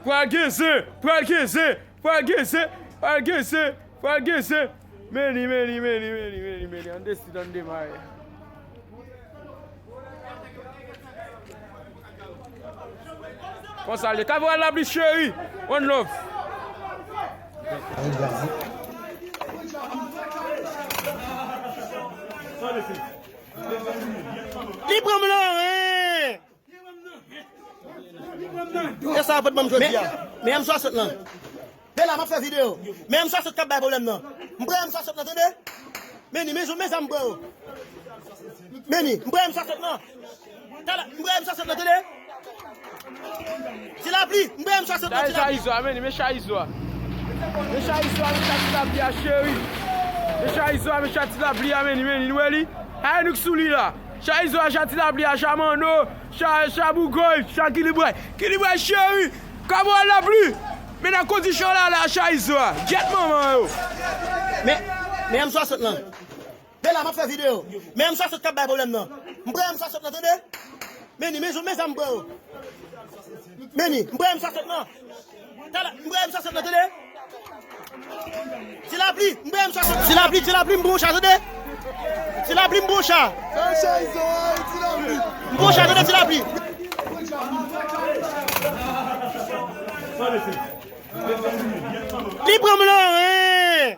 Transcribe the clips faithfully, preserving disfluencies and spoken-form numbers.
Pral gen zen, pral gen zen, pral gen zen, pral gen zen, pral gen zen. Meni, meni, meni, meni, meni, meni. Ann desid, ann demare. Konsa l ye. Kaporal Lapli cheri. One love. Li pran m nan ren. E sa yo pot ban m jodi a. Men M swasant lan. Men la, m ap fè videyo. Men M swasant k ap bay pwoblèm nan. M pran M swasant lan, tande? Meni, men, men zam m pran yo. Meni, m pran M swasant lan. Tala, m pran M swasant lan, tande? Ti Lapli, m pran M swasant lan, Ti Lapli. Chay izo a, meni, men chay izo a. Men chay izo a, men chay Ti Lapli a, cheri. Men chay izo a, men chay Ti Lapli a, meni, meni, nou wè li? Ay, nou k sou li la. Chay izo a, chay Ti Lapli a, chay Manno, chay, chay Bougòy, chay Kilibway. Kilibway, cheri. Kaporal Lapli. Men nan kondisyon la, la, chay izo a. Gyèt manman yo. Men, men M swasant lan. Men la, m ap fè videyo. Men M swasant k ap bay pwoblèm nan. M pran M swasant lan, tande? Meni, men, men zam m pran yo. Meni, m pran M swasant lan. Tala, m pran M swasant lan, tande? Ti Lapli, m pran M swasant lan. Ti Lapli, Ti Lapli, m pran yon cha, tande? Ti Lapli, m pran yon cha. M pran yon cha, tande, Ti Lapli? Li pran m nan ren.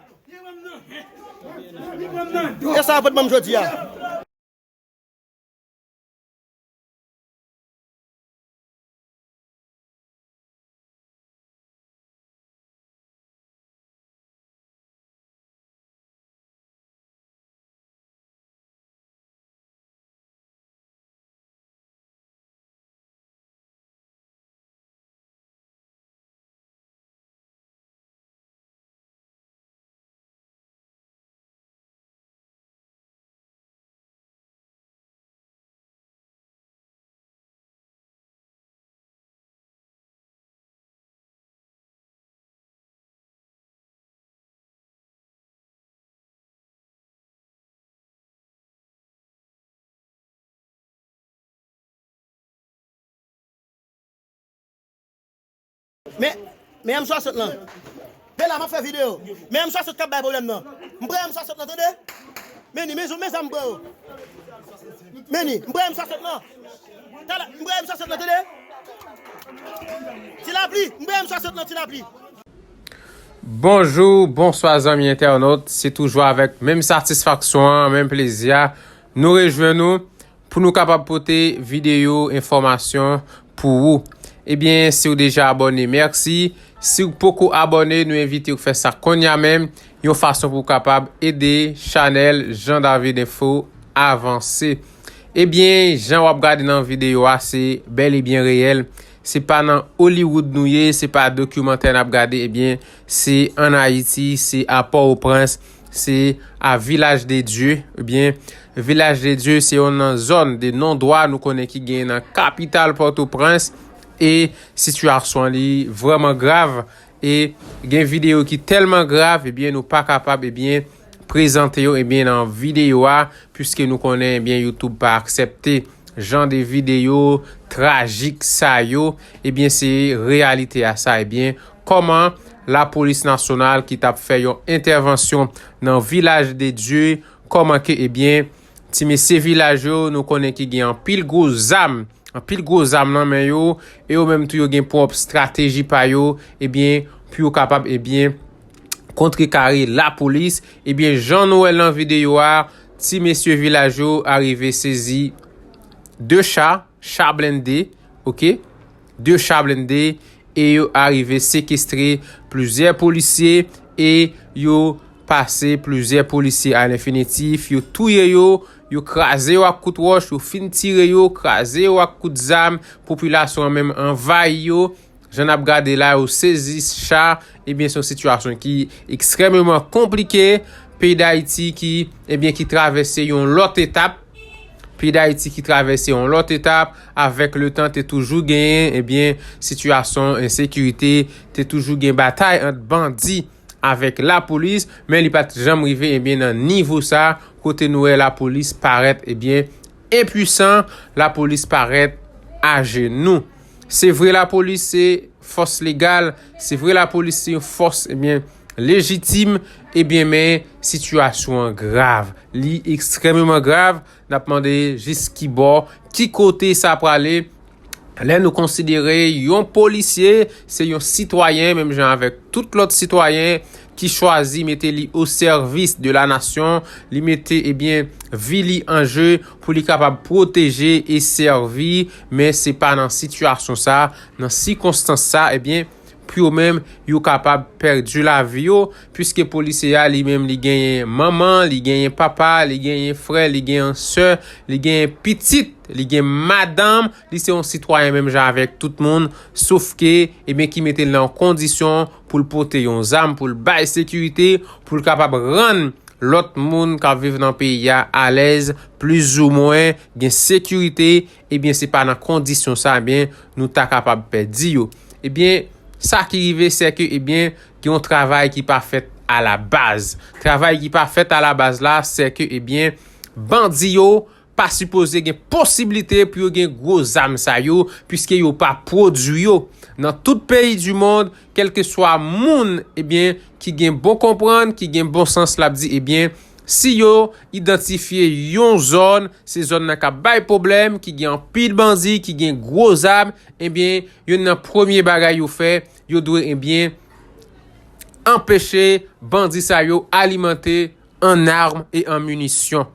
E sa yo pot ban m jodi a. Men, men M swasant lan. Men la, m ap fè videyo. Men M swasant k ap bay pwoblèm nan. M pran M swasant lan, tande? Meni, men, men zam m pran yo. Meni, m pran M swasant lan. Tala, m pran M swasant lan, tande? Ti Lapli, m pran M swasant lan, Ti Lapli. Bonjou, bonswa zanmi entènot. Se toujou avèk menm satisfaksyon an, menm plezi a. Nou rejwenn nou pou nou kapab pote videyo enfòmasyon pou ou. Ebyen, si w deja abòne, mèsi. Si w poko abòne, nou envite w fè sa kounye a menm, yon fason pou w kapab ede chanèl Jean David Info avanse. Ebyen, jan w ap gade nan videyo a, se bèl e byen reyèl. Se pa nan Hollywood nou ye, se pa dokimantè n ap gade, ebyen, se ann Ayiti, se a Pòtoprens, se a Vilaj de Dye, ebyen, Vilaj de Dye, se yon nan zòn de non dwa nou konnen ki genyen nan kapital Pòtoprens, e sitiyasyon li vrèman grav, e gen videyo ki tèlman grav, ebyen, nou pa kapab, ebyen, prezante yo, ebyen, nan videyo a, piske nou konnen, ebyen, YouTube pa aksepte jan de videyo trajik sa yo, ebyen, se reyalite a sa, ebyen, kòman lapolis nasyonal ki t ap fè yon entèvansyon nan Vilaj de Dye, kòman ke, ebyen, ti mesye vilaj yo, nou konnen ki gen anpil gwo zam, anpil gwo zam nan men yo, e yo menm tou yo gen pwòp estrateji pa yo, ebyen, pou yo kapab, ebyen, kontrekare lapolis. Ebyen, jan nou wè l nan videyo a, ti mesye vilaj yo arive sezi de cha, cha blende, oke? De cha blende, e yo arive sekestre plizyè polisye, e yo pase plizyè polisye alenfinitif, yo touye yo, yo kraze yo ak kout wòch, yo fin tire yo, kraze yo ak kout zam, popilasyon an menm anvayi yo. Jan n ap gade la, yo sezi cha, ebyen, se yon sitiyasyon ki ekstrèmeman konplike. Peyi Dayiti ki, ebyen, ki travèse yon lòt etap. Peyi Dayiti ki travèse yon lòt etap. Avèk letan, te toujou genyen, ebyen, sitiyasyon ensekirite, te toujou gen batay ant bandi avèk lapolis, men li pa t janm rive, ebyen, nan nivo sa, kote nou wè lapolis parèt, ebyen, enpwisan, lapolis parèt ajenou. Se vre, lapolis se fòs legal. Se vre lapolis se yon fòs, ebyen, lejitim, ebyen, men sitiyasyon an grav. Li ekstrèmeman grav. N ap mande jis ki bò, ki kote sa prale. Lè nou konsidere yon polisye, se yon sitwayen, menm jan avèk tout lòt sitwayen, ki chwazi mete li o sèvis de la nasyon, li mete, ebyen, vi li an je pou li kapab pwoteje e sèvi, men se pa nan sitiyasyon sa, nan sikonstans sa, ebyen, pou yo menm, yo kapab pèdi lavi yo, piske polisye a li menm, li genyen manman, li genyen papa, li genyen frè, li genyen sè, li genyen pitit, li gen madanm, li se yon sitwayen menm jan avèk tout moun, sof ke, ebyen, ki mete l nan yon kondisyon pou l pote yon zam, pou l bay sekirite, pou l kapab rann lòt moun k ap viv nan peyi a alèz, plizoumwen gen sekirite, ebyen, se pa nan kondisyon sa, ebyen, nou ta kapab pèdi yo. Ebyen, sa ki rive, se ke, ebyen, gen yon travay ki pa fèt a la baz. Travay ki pa fèt a la baz la, se ke, ebyen, bandi yo pa sipoze gen posiblite pou yo gen gwo zam sa yo, piske yo pa pwodui yo. Nan tout peyi di mond, kèlkeswa moun, ebyen, ki gen bon konprann, ki gen bon sans, l ap di, ebyen, si yo idantifye yon zòn, se zòn nan k ap bay pwoblèm, ki gen anpil bandi, ki gen gwo zam, ebyen, youn nan premye bagay yo fè, yo dwe, ebyen, anpeche bandi sa yo alimante an arm e an minisyon.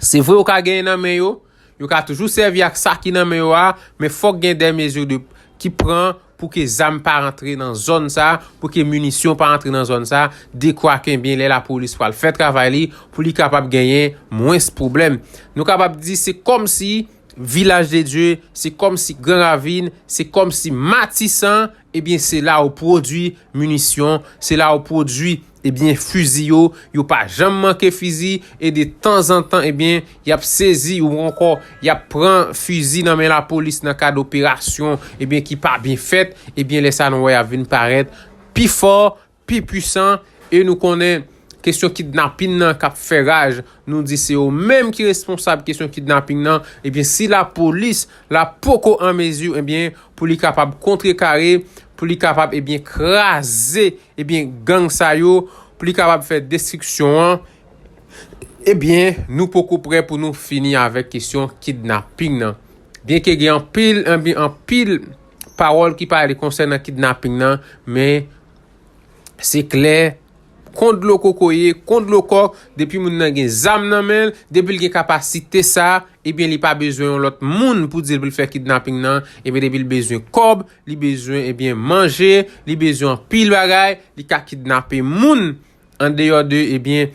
Se vre, yo ka genyen nan men yo, yo ka toujou sèvi ak sa ki nan men yo a, men fòk gen de mezi de, ki pran pou ke zam pa rantre nan zòn sa, pou ke minisyon pa rantre nan zòn sa, dekwa ke, ebyen, lè lapolis pral fè travay li, pou li kapab genyen mwens pwoblèm. Nou kapab di se kòmsi Vilaj de Dye, se kòmsi Gran Ravin, se kòmsi Matisan, ebyen, se la yo pwodui minisyon, se la yo pwodui, ebyen, fizi yo, yo pa janm manke fizi, e de tanzantan, ebyen, y ap sezi, ou ankò, y ap pran fizi nan men lapolis nan kad operasyon, ebyen, ki pa byen fèt, ebyen, lè sa nou wè y ap vin parèt pi fò, pi pwisan, e nou konnen kesyon kidnapin nan k ap fè raj, nou di se yo menm ki responsab kesyon kidnapin nan, ebyen, si lapolis la poko an mezi, ebyen, pou li kapab kontrekare, pou li kapab, ebyen, kraze, ebyen, gang sa yo, pou li kapab fè destriksyon an, ebyen, nou poko prè pou nou fini avèk kesyon kidnapin nan. Byenke gen anpil, anpil, anpil pawòl ki pale konsènan kidnapin nan, men se klè, kon dlo kokoye, kon dlo kòk, depi moun nan gen zam nan men l, depi l gen kapasite sa, ebyen, li pa bezwen yon lòt moun pou di l pou l fè kidnapin nan, ebyen, depi l bezwen kòb, li bezwen, ebyen, manje, li bezwen anpil bagay, li ka kidnape moun, andeyò de, ebyen,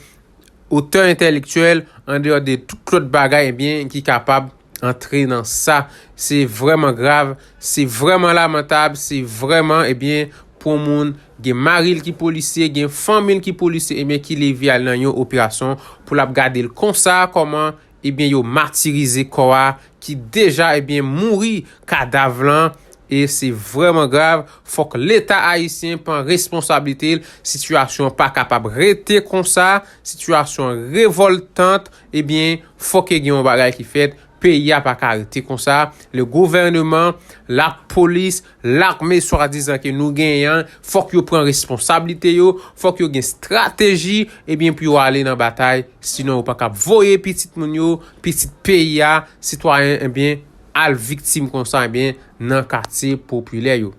otè entèlektyèl, andeyò de tout lòt bagay, ebyen, ki kapab antre nan sa. Se vrèman grav, se vrèman lamantab, se vrèman, ebyen, pou yon moun gen mari l ki polisye, gen fanmi l ki polisye, ebyen, ki leve al nan yon operasyon pou l ap gade l konsa, kòman, ebyen, yo matirize kò a, ki deja, ebyen, mouri, kadav lan, e se vrèman grav. Fòk Leta ayisyen pran responsablite l. Sitiyasyon an pa kapab rete konsa. Sitiyasyon an revòltan, ebyen, fòk gen yon bagay ki fèt. Peyi a pa ka rete konsa. Le gouvernement, lapolis, lame swadizan ke nou genyen an, fòk yo pran responsablite yo, fòk yo gen estrateji, ebyen, pou yo ale nan batay, sinon yo pa kab voye pitit moun yo, pitit peyi a, sitwayen, ebyen, al viktim konsa, ebyen, nan katye popilè yo.